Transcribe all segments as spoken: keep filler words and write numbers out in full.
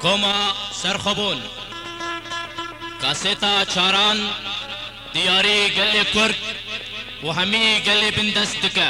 Koma Serxwebûn, kaseta çaran diyarî gelê Kurd û hemî gelê bindest dike.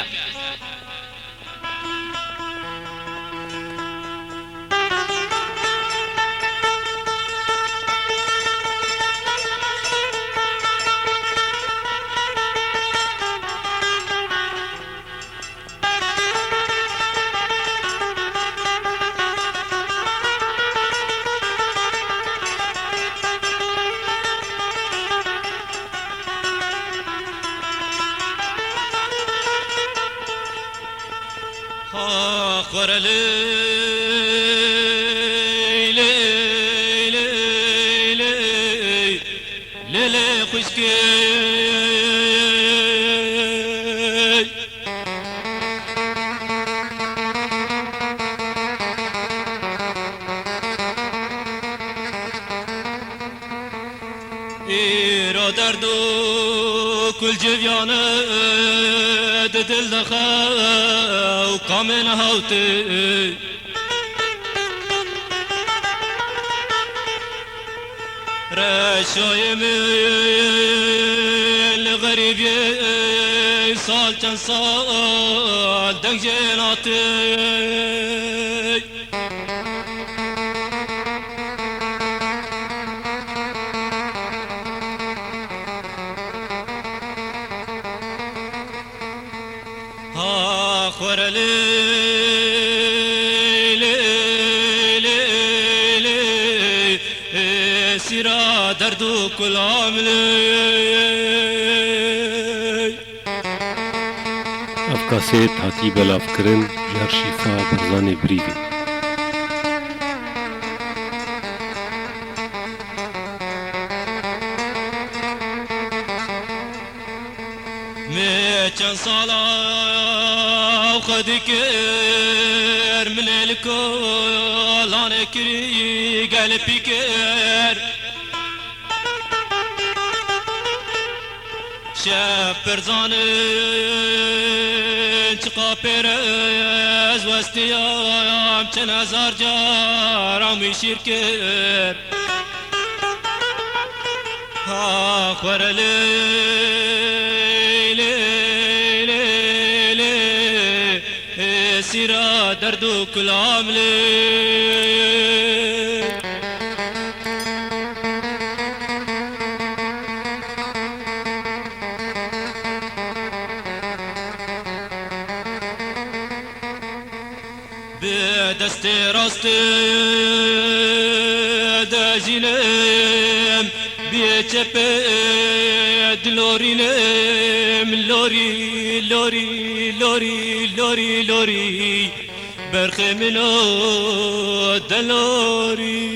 Ha xwere lê, lê, lê, lê, lê, lê, lê xwişkê. Îro derd û kul civiyane di dil de xew kamê nehewtê. Reşoyê min li xerîbiyê sal çend sal deng jê natê. Ha xwere lê, lê, lê, lê, lê, sîra derd û kulam lê. Ev kasêt hatî belavkirin ji Arşîfa Barzanê Birîvê. Me çend sala xwe dikir, min ê li kolanê kirî gel pîkir. Şev pir zanin çiqa pêr ez westiyam, çend hezar caran wî şîr kir. Ha xwere lê, lê, lê, lê, ê sîra derd û kulam lê. Bi destê rastê dejînim, bi çepê dilorînim, lorî, lorî, lorî, lorî, lorî, lorî, berxê min o delorî.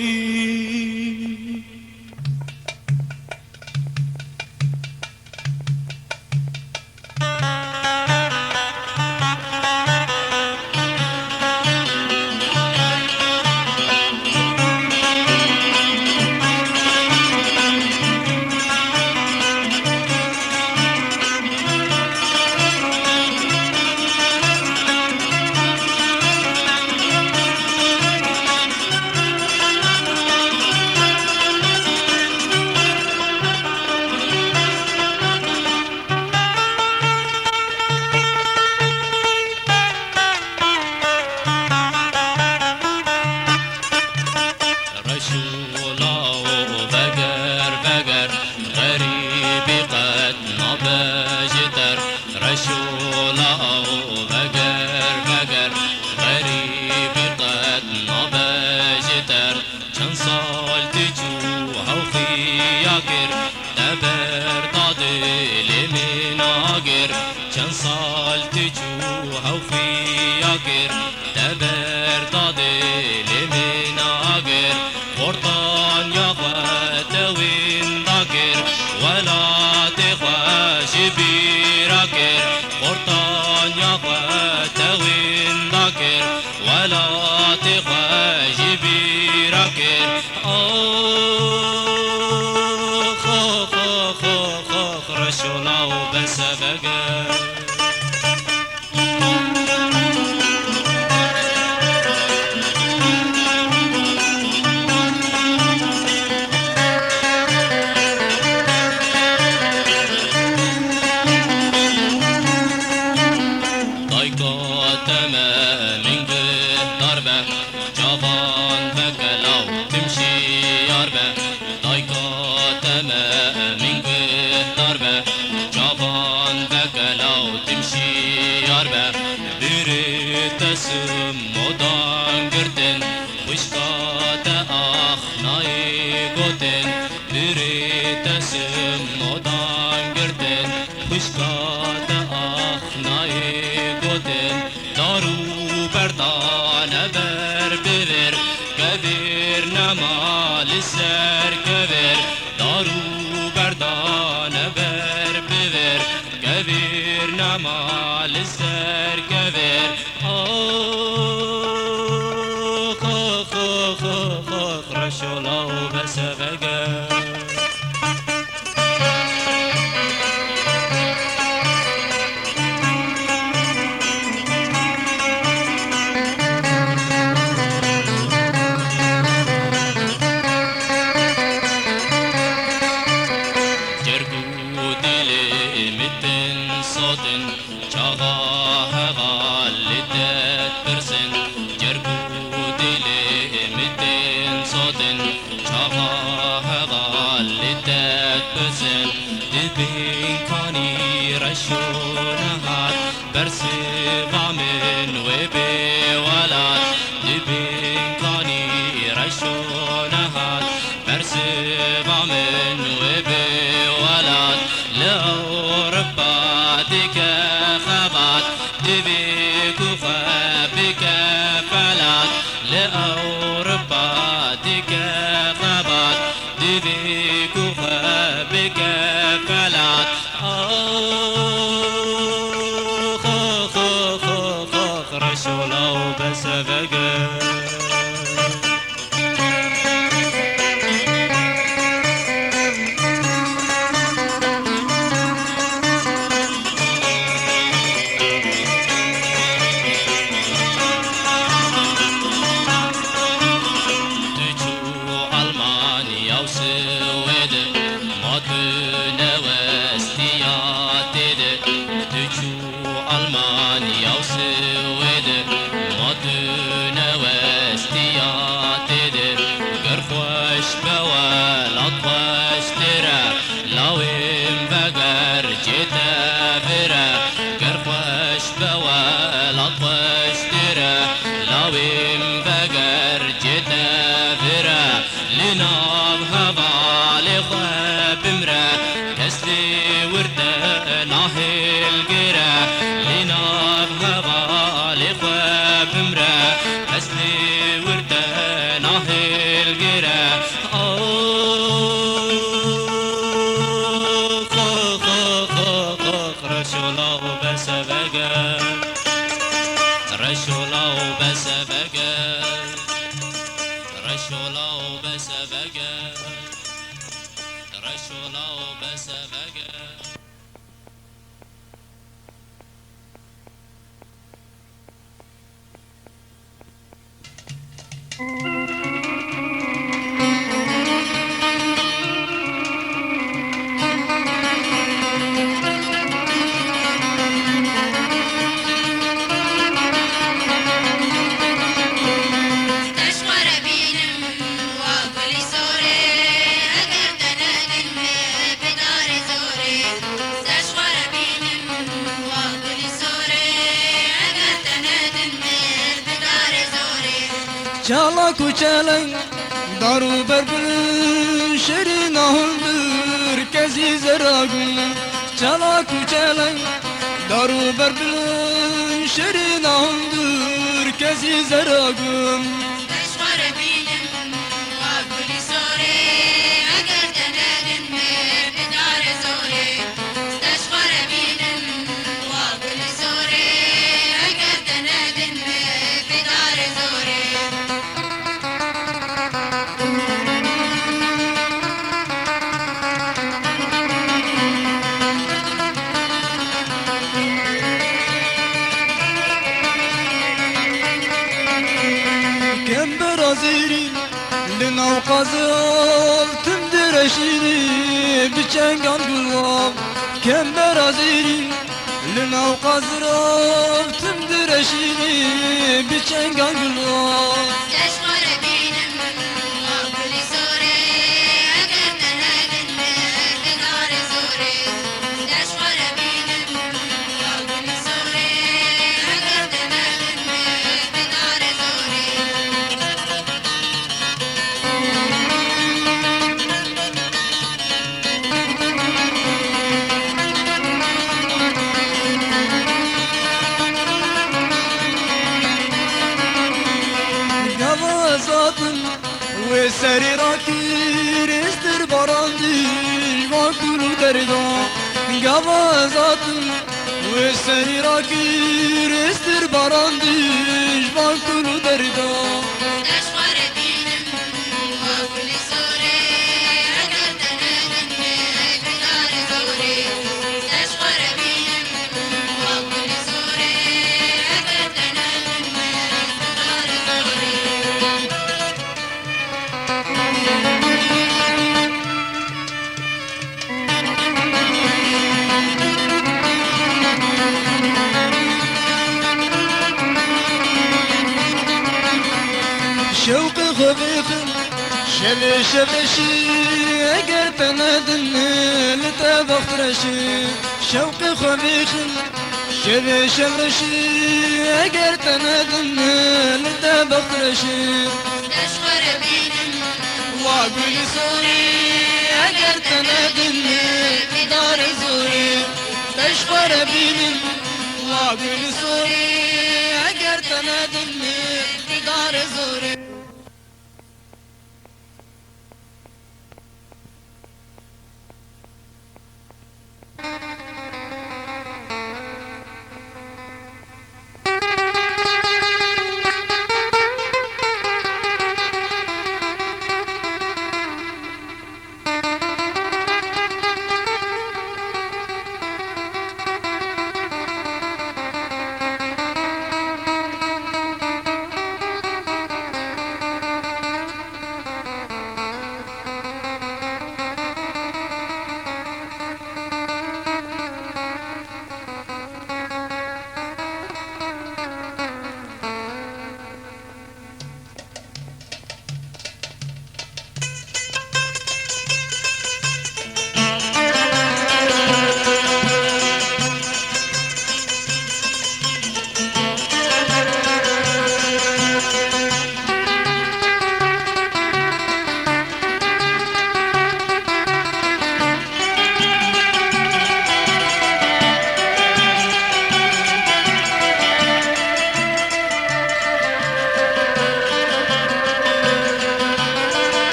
Reşo lawo veger veger, xerîbî qet nabe ji der. Reşo lawo veger veger, xerîbî qet nabe ji der. Çend sal tu çû hew xiya kir, te berda dilê min agir. Çend sal tu çû hew xiya kir, te berda dilê min agir. Xortaniya xwe te winda kir, welatê xwe ji bîra kir. Xortaniya xwe te winda kir, welatê xwe ji bîra kir. Ox, ox, ox, ox, ox, Reşo lawo bese veger. Me min guhdar be, çavan veke law tim şiyar be. Bîrê te sim modan girtin, xwişka te ax nayê gotin. Bîrê te sim modan girtin, xwişka te ax nayê gotin. Dar û berdane ber bi vir, kevir nema li ser kevir. Dar û berdane ber bi vir, kevir nema li ser kevir. Ox, ox, ox, ox, ox, reşo law be sevege. Cerg û dilê min tên sotin, çaxa heval li te dipirsin. Cerg û dilê min tên sotin, çaxa heval li te dipirsin. Dibên kanî reşo nehat, bersiva min wê bê welat. Dibên kanî reşo nehat, bersiva min wê bê welat. Li Ewropa dike xebat, divê ku xwe bike felat. Li Ewropa dike xebat, divê ku xwe bike felat. Ox, ox, ox, ox, ox, reşo law be sevege. Tu çû Almanya û Swêd, ma tu newestiya tê de. Tu çû Almanya û Swêd, ma tu newestiya tê de. Ger xweş be welat xweştir e, lawêm veger cê te vir e. Ger xweş be welat xweştir e, lawêm veger cê te vir e. Li nav hevalê xwe bimre, kes lê wir te nahêlgire. Li nav hevalê xwe bimre, kes lê wir te nahêlgire. Ox, ox, ox, ox, ox, reşo law be sevege. Reşo law be sevege. Reşo law be sevege. Reşo law be sevege. Çalak û çeleng, dar û berbil, şêrîna hundir, kezî zera gul. Çalak û çeleng, dar û berbil, şêrîna hundir, kezî zera gul. Kembera zêrîn, li nav qazirav tim direşînî bi çengan gulav. Kembera zêrîn, li nav qazirav tim direşînî bi çengan gulav. Te ji xwe re bînim, wa gulî zorê, eger te nedin min, Serî rakir, estir baran dij, van kul û derda, gava ez hatim, wê serî rakir, estir baran dij, van kul û derda. Şewqê xwe vêxin, şevê şevreşî, eger te nedin, li te bext reşî. Şewqê xwe vêxin, şevê şevreşî, eger te nedin, li te bext reşî. Te ji xwe re bînin, wa gulî sorî, eger te nedin, fidarê zorê. Te ji xwe re bînin, wa gulî sorî, eger te nedin, fidarê zorê.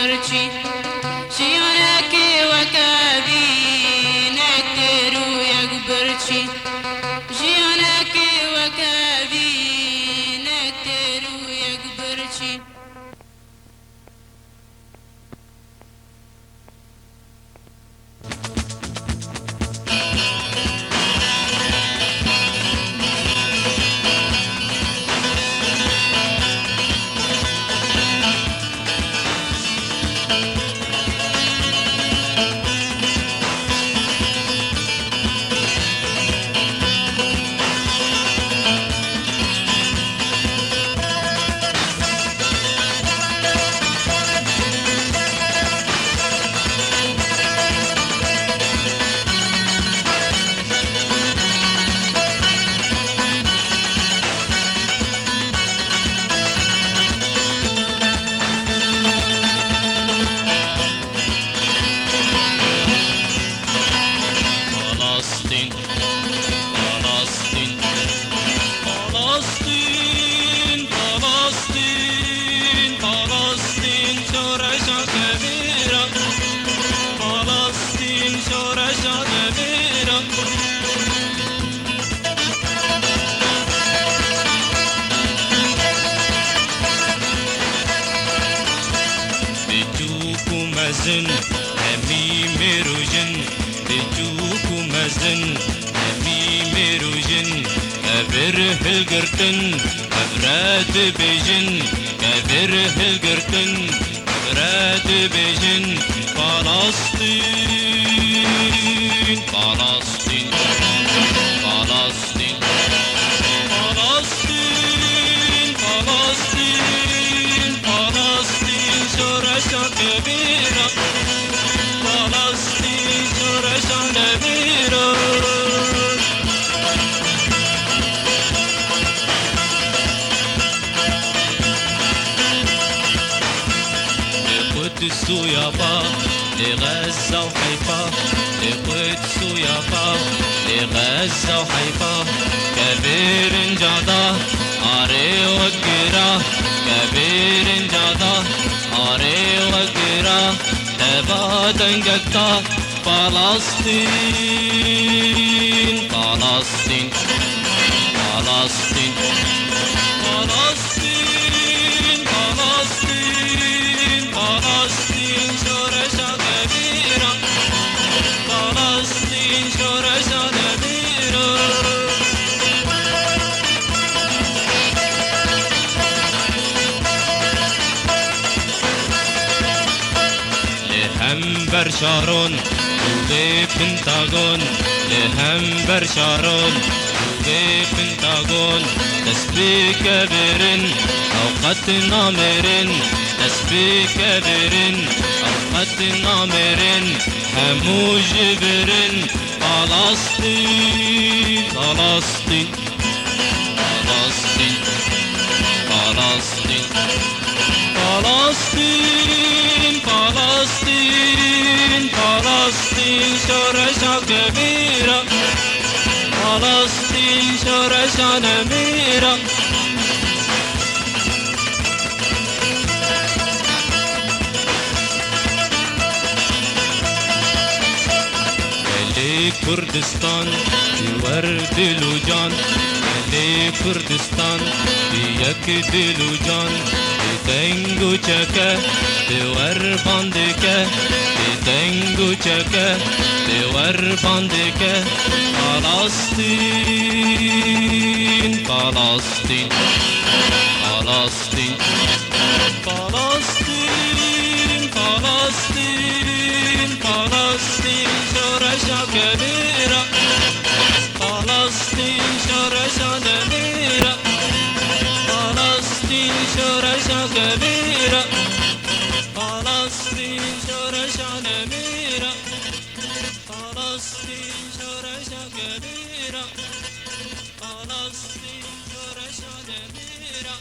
birçî. Jiyanekê weke vî, nek têr û yek birçî. Jiyanekê weke vî, nek têr û yek birçî. Falastin, Falastin, Falastin, Falastin, Falastin, şoreşa kevîra. Falastin, şoreşa kevîra. Biçûk û mezin, hemî mêr û jin, biçûk û mezin, hemî mêr û jin, kevir hilgirtin, hev re dibêjin, kevir hilgirtin, hev re dibêjin, Falastin, Falastin, Falastin. Falastin, Falastin, Falastin, şoreşa kevîra. Falastin, şoreşa kevîra. Li Quds û Yafa, li Xezza û Heyfa, li Quds û Yafa, li Xezza û Heyfa, kevêrin cada, arê wek gira, kevêrin cada, arê wek gira, teva dengek da, Falastin, Falastin, Falastin, Falastin, Falastin, Falastin, şoreşa kevîra. Falastin, şoreşa kevîra. Li hember Şaron û vê Pentagon, li hember Şaron û vê Pentagon, dest bi kevêrin, ew qet namêrin, dest bi kevêrin, ew qet namêrin, hemû ji vir in, Falastin, Falastin. Falastin, Falastin, Falastin, Falastin, Falastin, şoreşa kevîra. Falastin, şoreşa nemîra. Gelê Kurdistan, bi wer dil û can. Gelê Kurdistan, bi yek dil û can. Bi deng û çeke, bi wer bandike. Bi deng û çeke, bi wer bandike. Falastin, Falastin, Falastin. Falastin, Falastin, Falastin, şoreşa kevîra. Falastin, şoreşa nemîra. Falastin, şoreşa kevîra. Falastin, şoreşa nemîra. Falastin, şoreşa kevîra. Falastin, şoreşa nemîra.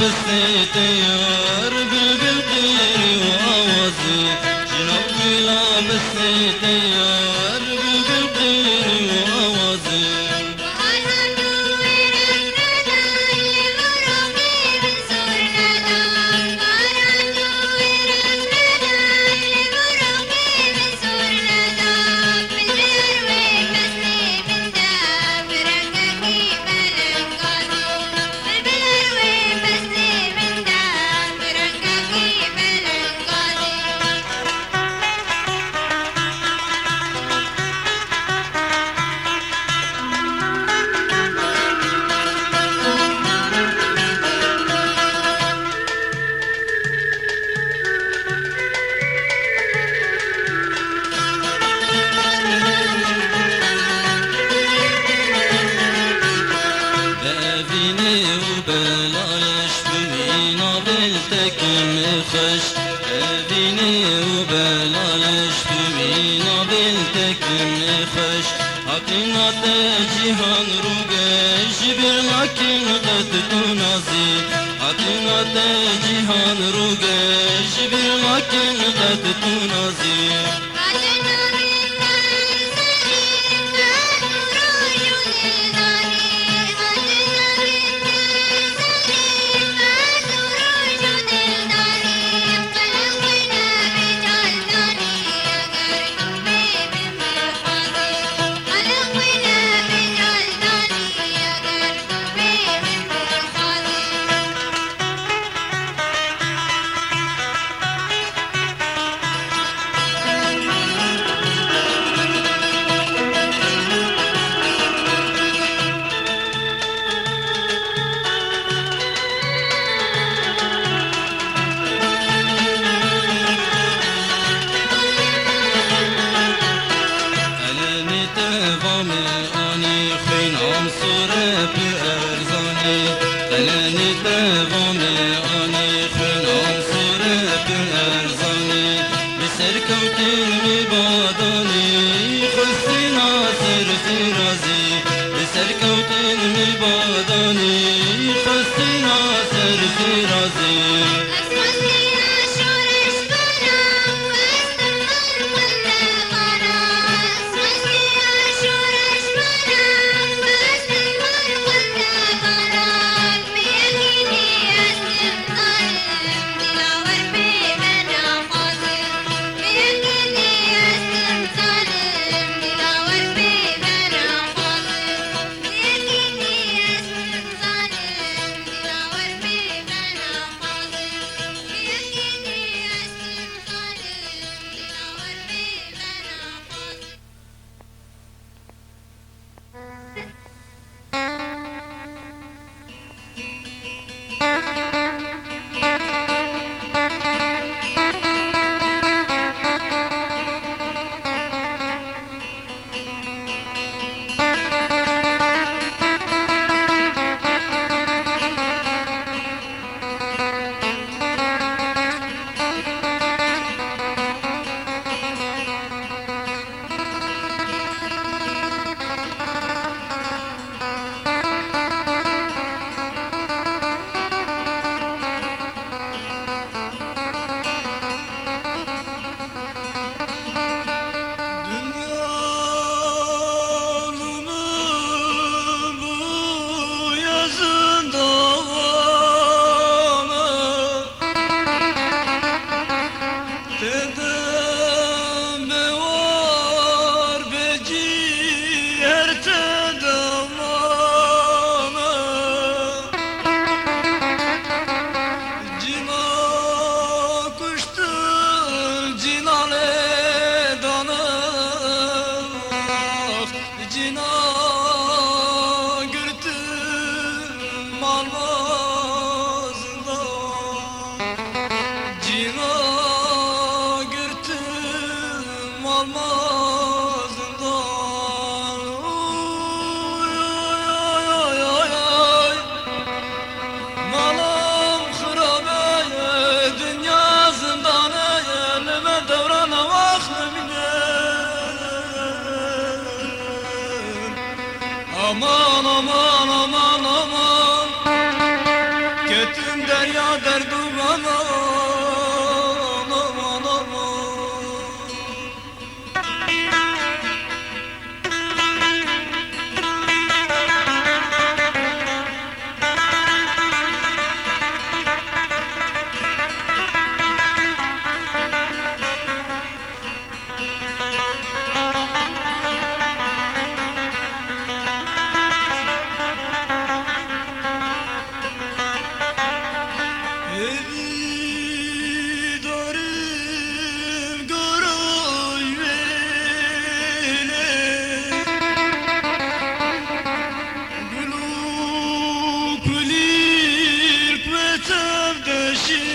Bistê te yar bilbil qîrî û awazî, jina wîla bistê te yar bilbil qîrî û awazî. Bevînê û belaliş bi wî nabêl tekim xweş. Bevînê û belaliş bi wî nabêl tekim xweş. Hatina te cîhan rûge ji bîr nakin qet tu nazî. Hatina te cîhan rûge ji bîr nakin qet tu nazî. Qelemê te va me anî xwîn am sore bi erzanî. Qelemê te va me anî xwîn am sore bi erzanî. Bi serkewtên me badanî xwestina ser xêrazî. Bi serkewtên me badanî xwestina ser xêrazî. Têde me war be cî her têde mane. Cîna kuştin, cîna lê dane. Cîna girtin mal mazindan. Cîna girtin mal mazindan. Oy, oy, oy, oy, oy. Malam xirabe ye, dinya zindane ye, li me dewra newax nemîne. Aman, aman, aman, aman. Ketin de derdû aman, aman, aman. Gul û kulîlk ve çavdeşîn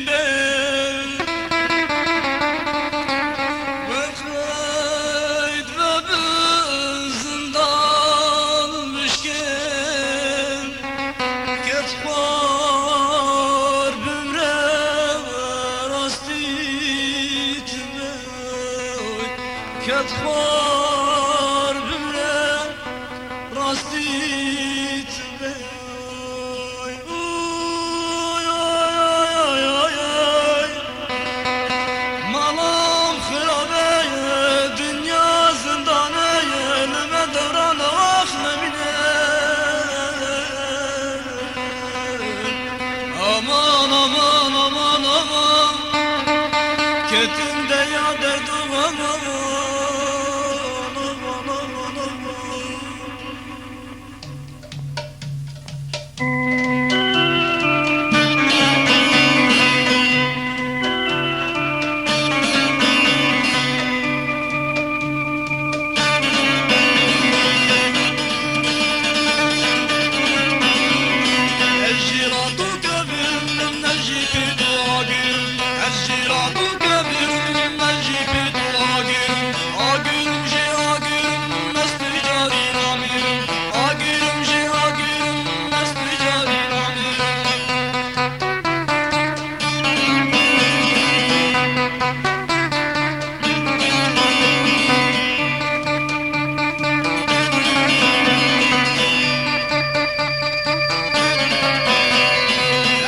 be. Wexayt ve bi zindan bişken. Ket xwar bimre rastî tibey. Ket xwar bimre rastî tibey. Oy, oy, oy, oy, oy, oy. Malam xirabe ye, dinya zindane ye, li me dewran ax nemîne. Aman, aman, aman, aman. Ketin deya derdû aman, aman, aman, aman. Ez jî rato kevirim, ez jî pê tu agirim. Ez jî rato kevirim, ez jî pê tu agirim. Agirim jî agirim, ez tu carî namîrim. Agirim jî agirim, ez tu carî namîrim.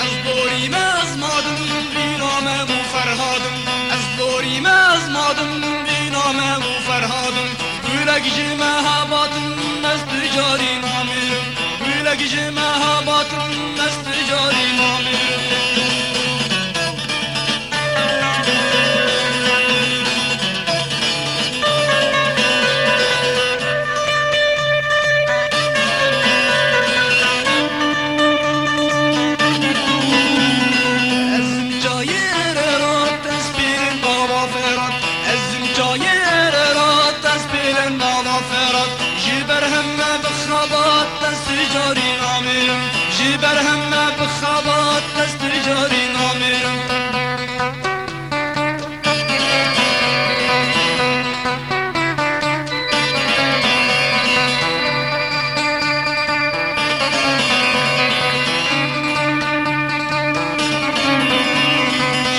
Ez dorî me ez madim, vîna me bû Ferhadim. Ez dorî me ez madim, vîna me bû Ferhadim. Gulek ji me hebatin, ez tu carî namîrim. Gulek ji me hebatin, ez tu carî namîrim. Ez im cayê re rat, ez pêrin nava Ferat. Ez im cayê re rat, ez pêrin nava Ferat. Ji ber heme bi xebat, ez tu carî namîrim. Ji ber heme bi xebat, ez tu carî namîrim.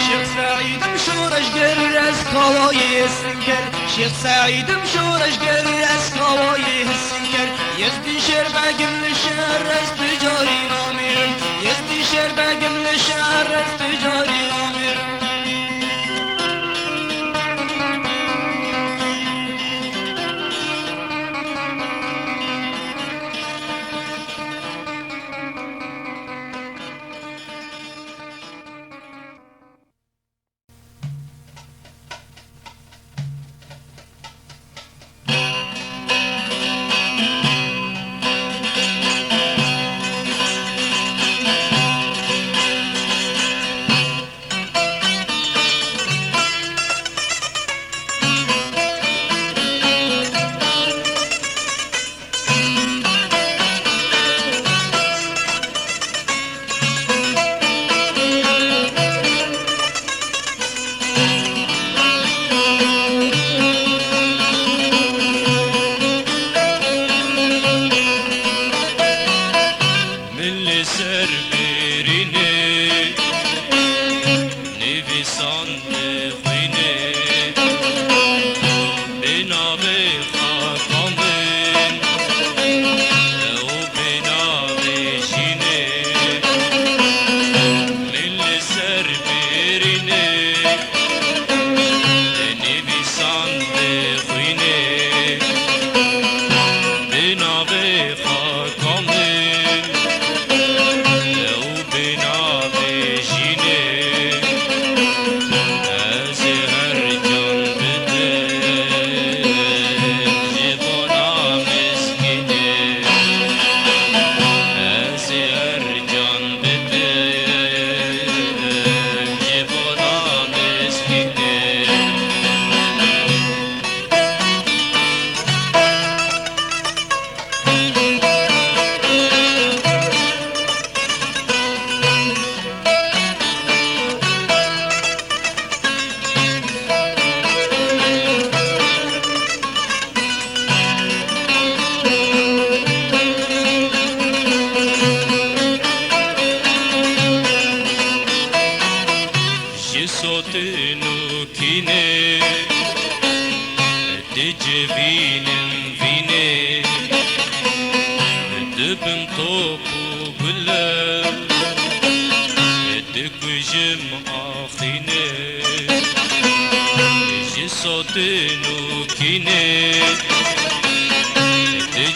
Şêx Seîd im şoreşger, ez kawayê Sinker. Şêx Seîd im şoreşger, ez kawayê Sinker. Yezdî şêr begim li şer, ez tu carî namîrim. Yezdî şêr begim li şer, ez tu carî namîrim.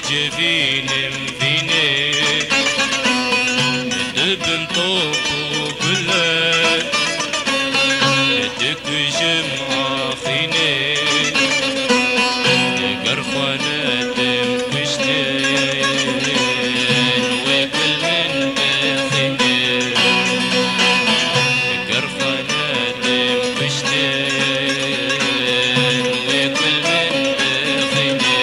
Civînim vînê, dibim top û gule, dikujim axînê, ger xwe nedim kuştin, wê kul min bixînê. Ger xwe nedim kuştin, wê kul min bixînê.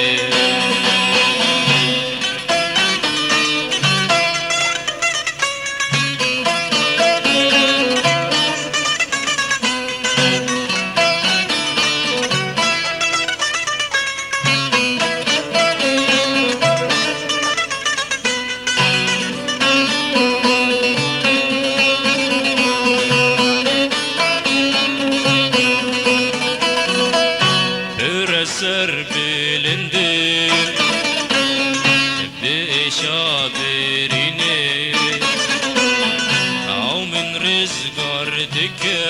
Pire ser bilindî, bi êşa birînê, ew min rizgar dike.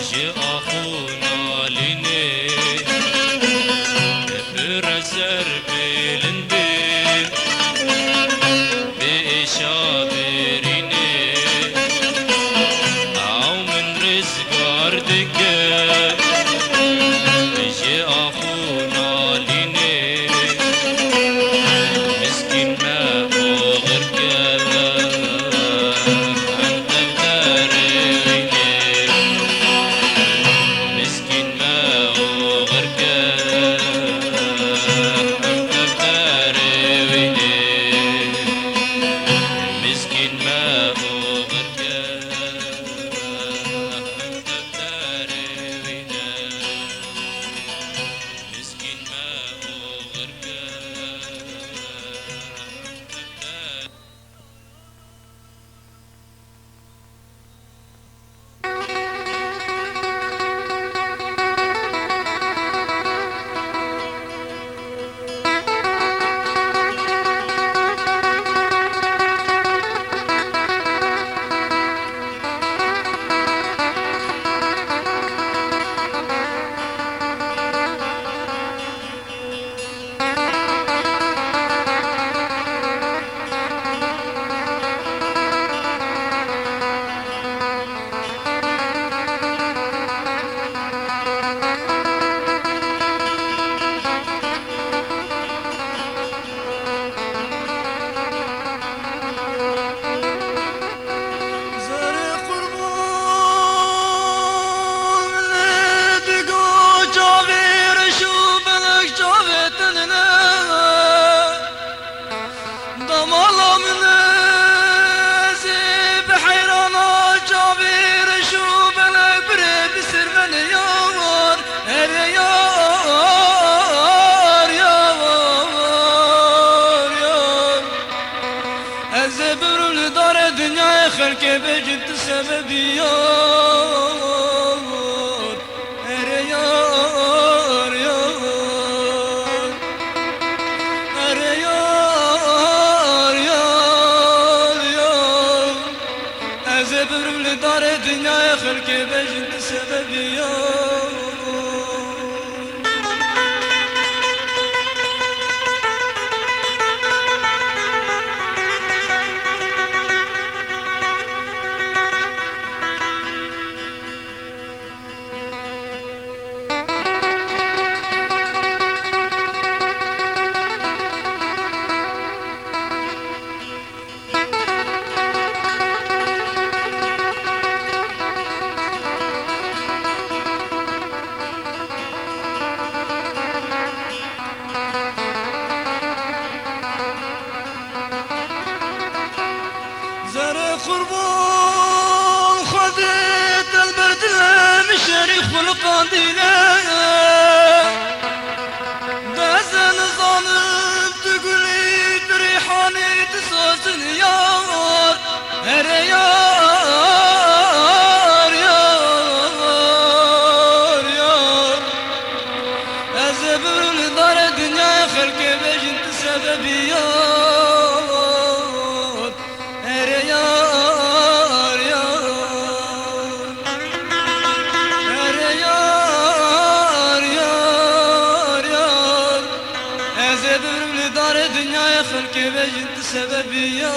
Ji ax û nalînê pire ser bilind bî, bi êşa birînê ew min rizgar dike. Ji ax û nalînê miskîn me oxir kir. Zerê qurban lê digo çavê reş û belek çavê tenine. Damala min ez ê bi heyrana çavê reş û belek birê bi ser venê yar. Erê yar, yar, yar. Ez ê bibrim li darê dinyayê xelkê bêjin tu sebebî yar. Erê yar, yar. Erê yar, yar, yar. Ez ê bibrim li darê dinyayê xelkê bêjin tu sebebî yar. Zerê qurban Xwedê te li ber dilê min şerî xwe li qandîlê. Dest nizanim tu gulî, tu rîhanî, tu sazin yar. Erê yar, yar, yar. Ez ê bibim li darê dinyayê xelkê bêjin tu sebebî yar. Erê yar, yar. Erê yar, yar, yar, yar. Zêdibim li darê dinyayê xelkê bêjin tu sebebî ya.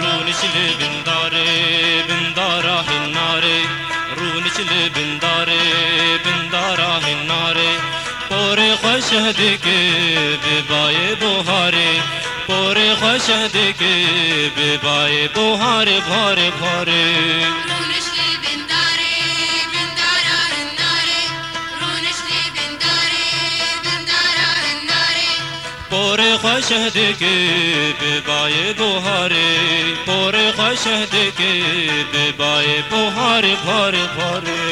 Rûnişt li bin darê, bin dara hinarê. Rûnişt li bin darê, bin dara hinarê. Porê xwe şeh dike bi bayê buharê. Porê xwe şeh dike bi bayê buharê, buharê, buharê. Rûnişt li bin darê, bin dara hinarê. Rûnişt li bin darê, bin dara hinarê. Porê xwe şeh dike bi bayê buharê, porê xwe şeh dike bi bayê buharê, buharê, buharê.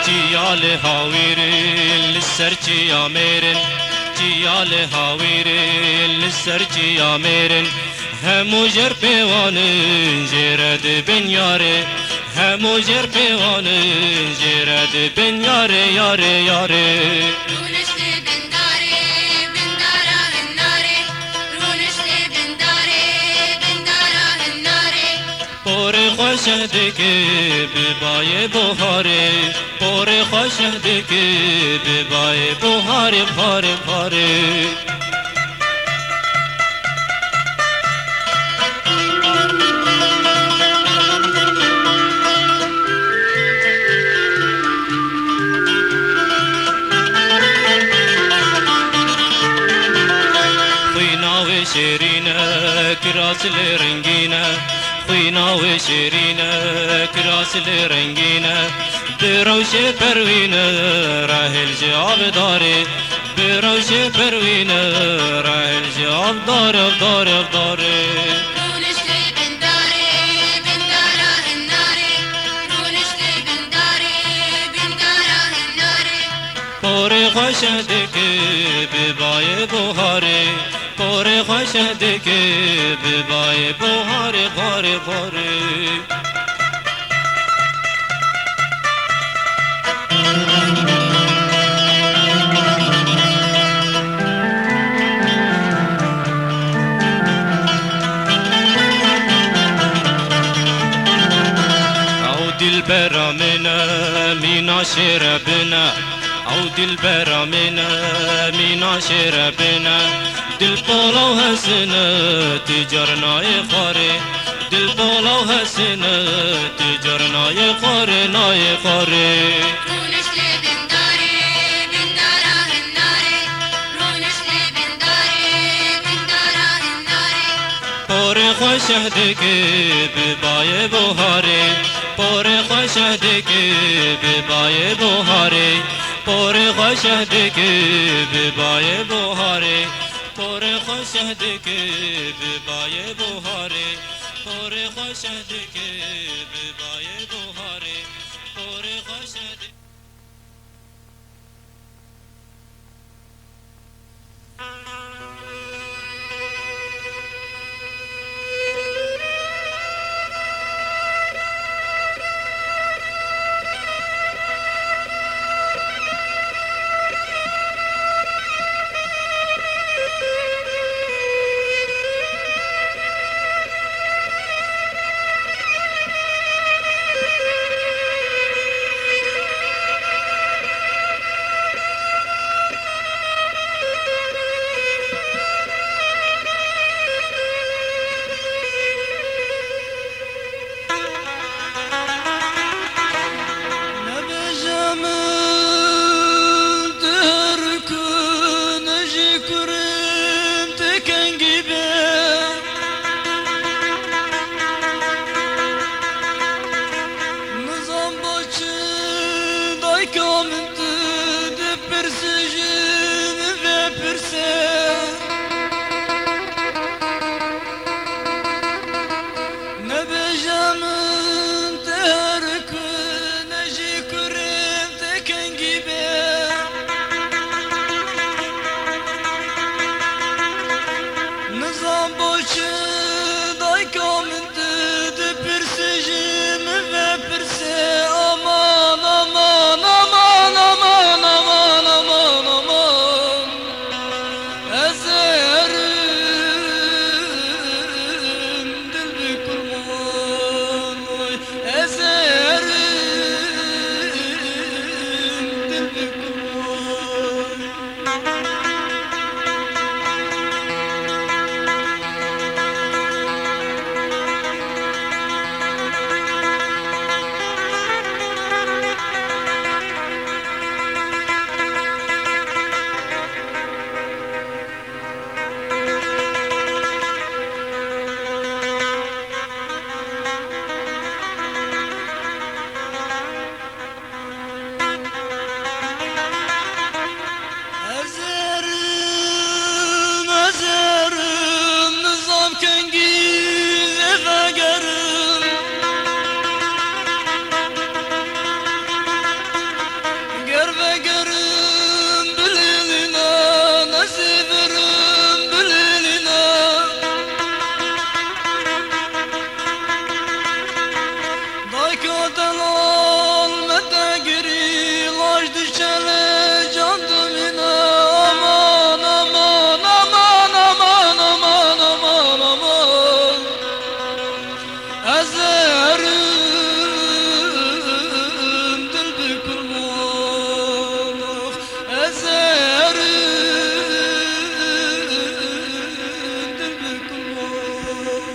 Çiya li hawîrê li ser çiya mêrin. Çiya li hawîrê li ser çiya mêrin. Hemû jêr pêwanin jêre dibin yarê, hemû jêr pêwanin jêre dibin yarê, yarê, yarê. Rûniştê bin darê, bin dara hinarê, rûniştê bin darê, bin dara hinarê. Porê xwe şeh dike bi bayê buharê, porê xwe şeh dike bi bayê buharê, buharê, buharê. Xwîna wê şêrîn e, kirasê lê rengîn e. Xwîna wê şêrîn e, kirasê lê rengîn e. Bi rewşê perwîn e, rehêl ji avdarê. Bi rewşê perwîn e, rehêl ji avdarê, avdarê, avdarê. Rûniştê bin darê, bin dara hinarê. Rûniştê bin darê, bin dara hinarê. Porê xwe şeh dike bi bayê buharê. Porê xwe şeh dike bi bayê buharê, buharê, buharê. Ew dilbera min e, mîna şêre bin e. Ew dilbera min e, mîna şêre bin e. Dil palaw hesine, ti car nayê xwarê. Dil palaw hesine, ti car nayê xwarê, nayê xwarê. Rûniştê bin darê, bin dara hinarê. Rûniştê bin darê, bin dara hinarê. Porê xwe şeh dike bi bayê buharê. Porê xwe şeh dike bi bayê buharê. Porê xwe şeh dike bi bayê buharê. Porê xwe şeh dike bi bayê buharê. Porê xwe şeh dike bi bayê buharê. Porê xwe şeh dike. Ez herim dil bi kulmolux, ez herim dil bi kulmolux.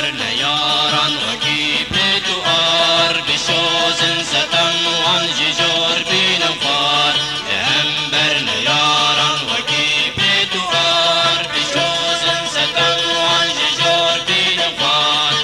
Neyaran wekî pêt û ar, bişozin setem wan ji jor bînin xwar. Li hember neyaran wekî pêt û ar, bişozin setem wan ji jor bînin xwar.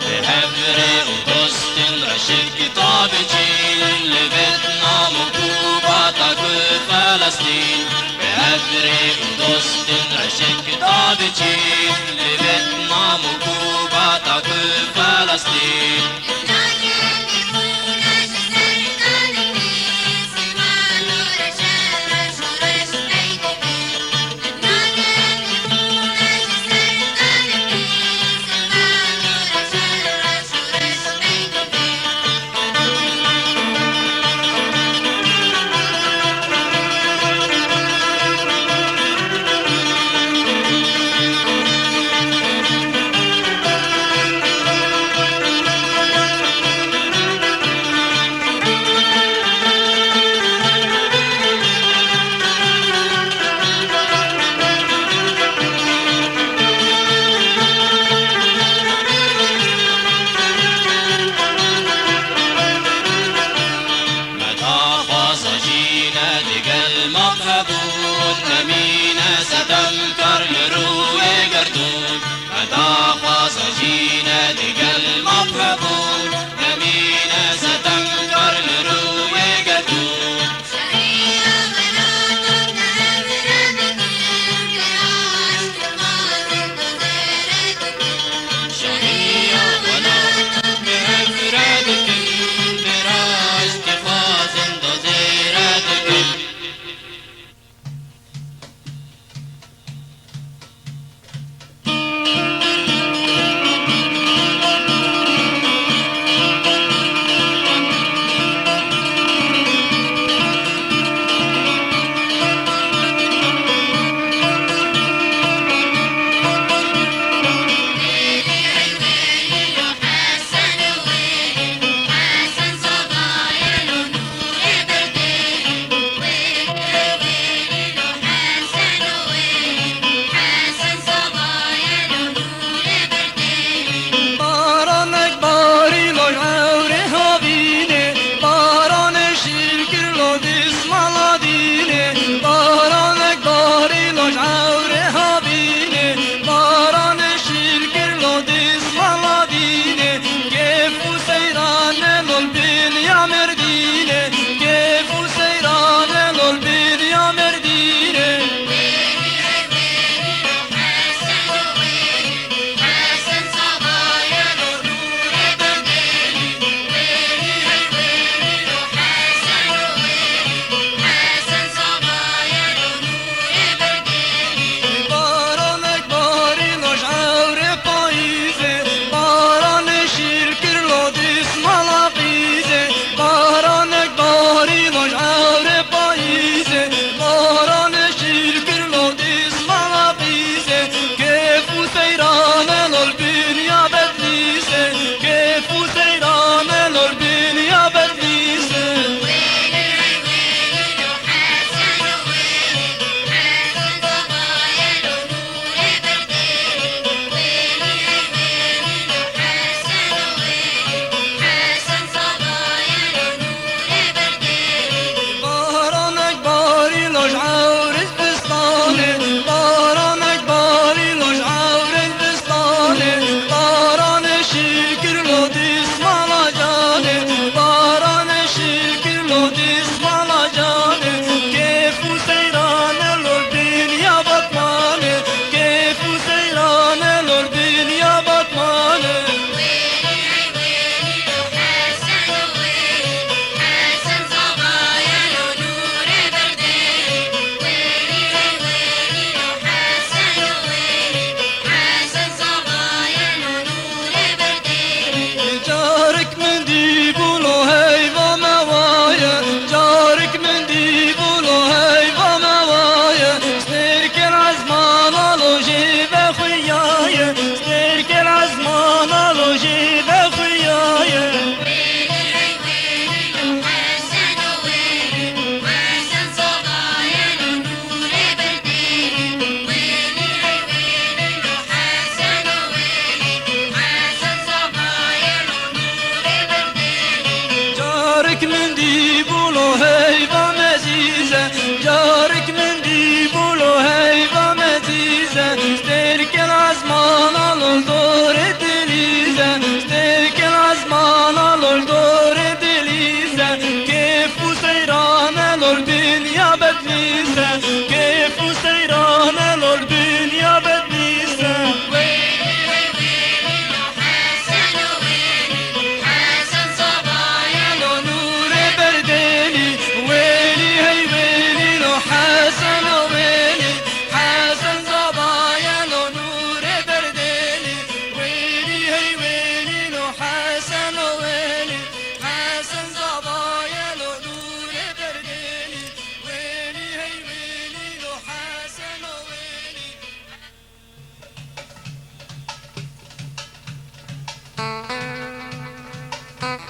Bi hevrê û dostên reşik kitabê çîn, li Vêtnam û Kuba ta ku Felestîn. Bi hevrê û dostên reşik kitabê çîn, li Vêtnam û Kuba ta ku Felestîn.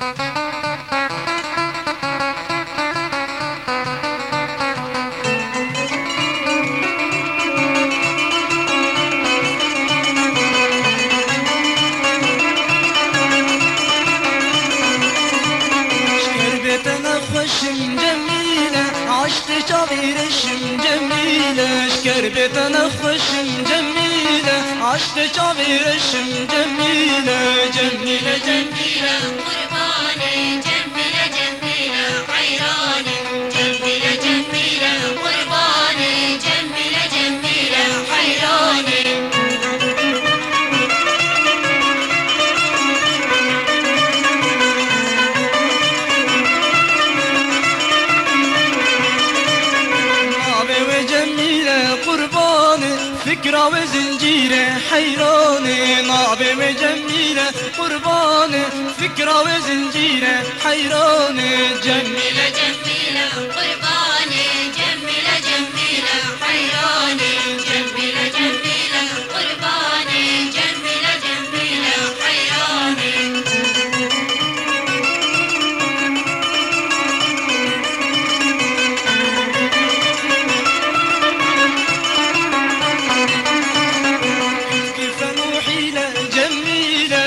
Şkerbê te nexweşim Cemîle, aştê çavê reşim Cemîle. Şkerbê te nexweşim Cemîle, aştê çavê reşim Cemîle. Cemîle, Cemîle, qurbanê Cemîle, Cemîle, heyranê. Cemîle, Cemîle, qurbanê Cemîle, Cemîle, heyranê. Navê wê Cemîle qurbanê, fikra wê zincîre heyranê. Navê wê Cemîle qurbanê, fikra wê zincîre heyranê. Cemîle, Cemîle, qurbanê Cemîle, Cemîle, heyranê. Cemîle, Cemîle, qurbanê Cemîle, Cemîle, heyranê. Kifen û hîle Cemîle,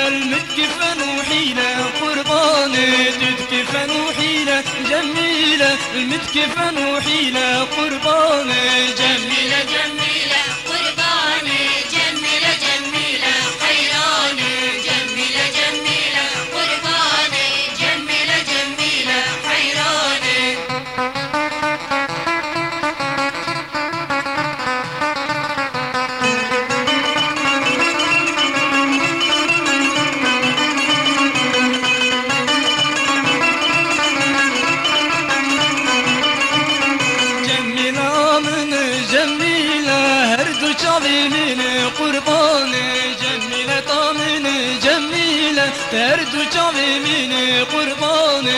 kifen û hîle qurbanê, tu dikifen û hîle Cemîle, min dikifen û hîle qurbanê Cemîle, Cemîle, qurbanê Cemîle, Cemîle, heyranê Cemîle, Cemîle, qurbanê Cemîle, Cemîle, heyranê. Cemîla min, Cemîle, her du çavê min qurbanê. Cemîle ta min, Cemîle, her du çavê min qurbanê.